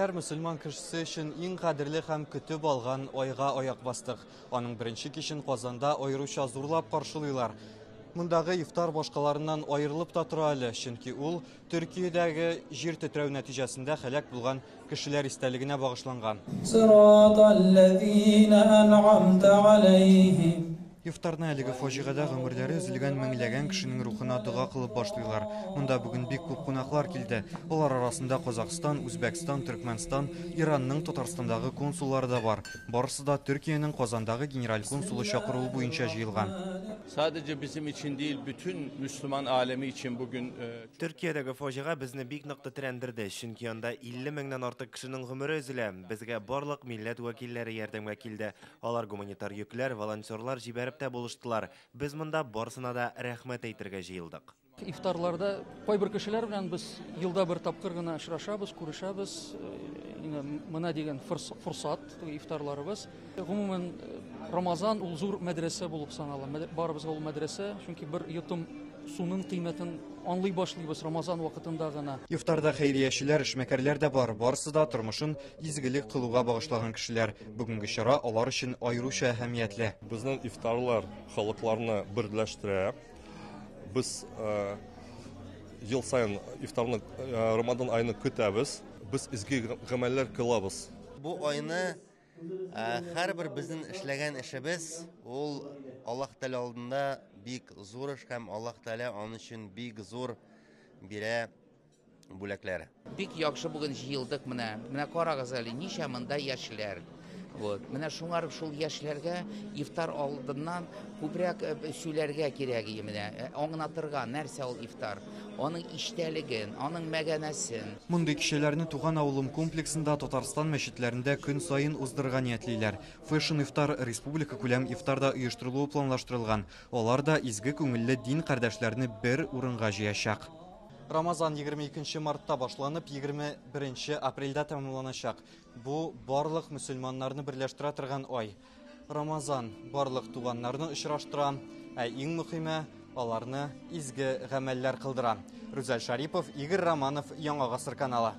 Һәр мөселман кешесе өчен иң кадерле һәм көтеп алган айга аяк бастык. Аның беренче кичен Казанда аеруча зурлап каршылыйлар. Мондагы ифтар башкаларыннан аерылып та тора әле, чөнки ул Төркиядәге җир тетрәү нәтиҗәсендә һәлак булган кешеләр истәлегенә багышланган. Сираталләзина ән'амта галәйһим. Ифтарны әлеге фаҗигадә гомерләре өзелгән меңләгән кешенең рухына дога кылып башлыйлар. Монда бүген бик күп кунаклар килде. Алар арасында Казахстан, Үзбәкстан, Төркмәнстан, Иранның Татарстандагы консуллары да бар. Барысы да Төркиянең Казандагы генераль консулы чакыруы буенча җыелган. Sadece bizim için değil, bütün Müslüman alemi için bugün Төркиядәге фаҗига безне бик нык тетрәндерде, чөнки анда 50 меңнән артык кешенең гомере өзелә. Безгә барлык милләт вәкилләре ярдәмгә килде. Алар гуманитар йөкләр, волонтерлар җибәреп тә булыштылар. Без монда барысына да рәхмәт әйтергә җыелдык. Ифтарларда кайбер кешеләр белән без елда бер тапкыр гына очрашабыз, күрешәбез. Инде менә дигән форсат ифтарларыбыз. Гомумән, Рамазан ул зур мәдрәсә булып санала. Барыбызга ул мәдрәсә, чөнки бер йотым суның кыйммәтен аңлый башлыйбыз Рамазан вакытында гына. Ифтарда хәйриячеләр, эшмәкәрләр дә бар. Барысы да тормышын изгелек кылуга багышлаган кешеләр. Бүгенге чара алар өчен аеруча әһәмиятле. Безнең ифтарлар халыкларны берләштерә. Без ел саен ифтарны, Рамадан аен көтәбез. Без изге гамәлләр кылабыз. Бу айны һәрбер безнең эшләгән эшебез ул Аллаһ Тәгалә алдында бик зур эш һәм Аллаһ Тәгалә аның өчен бик зур бирә бүләкләр. Бик яхшы бүген җыелдык менә. Менә карагыз әле, ничә монда яшьләр. Вот. Менә шуңар шул яшьләргә ифтар алдыннан күбрәк сөйләргә кирәк иде менә, аңлатырга нәрсә ул ифтар, аның эчтәлеген, аның мәгънәсен. Мондый кичәләрне Туган авылым комплексында Татарстан мәчетләрендә көн саен уздырырга ниятлиләр. Фэшн ифтар республика күләм ифтарда оештырылуы планлаштырылган. Алар да изге күңелле дин кардәшләрне бер урынга җыячак. Рамазан 22 мартта башланып, 21 апрельдә тәмамланачак. Бу барлык мөселманнарны берләштерә торган ай. Рамазан барлык туганнарны очраштыра, ә иң мөһиме аларны изге гамәлләр кылдыра. Рүзәл Шарипов, Игорь Романов, Яңа Гасыр каналы.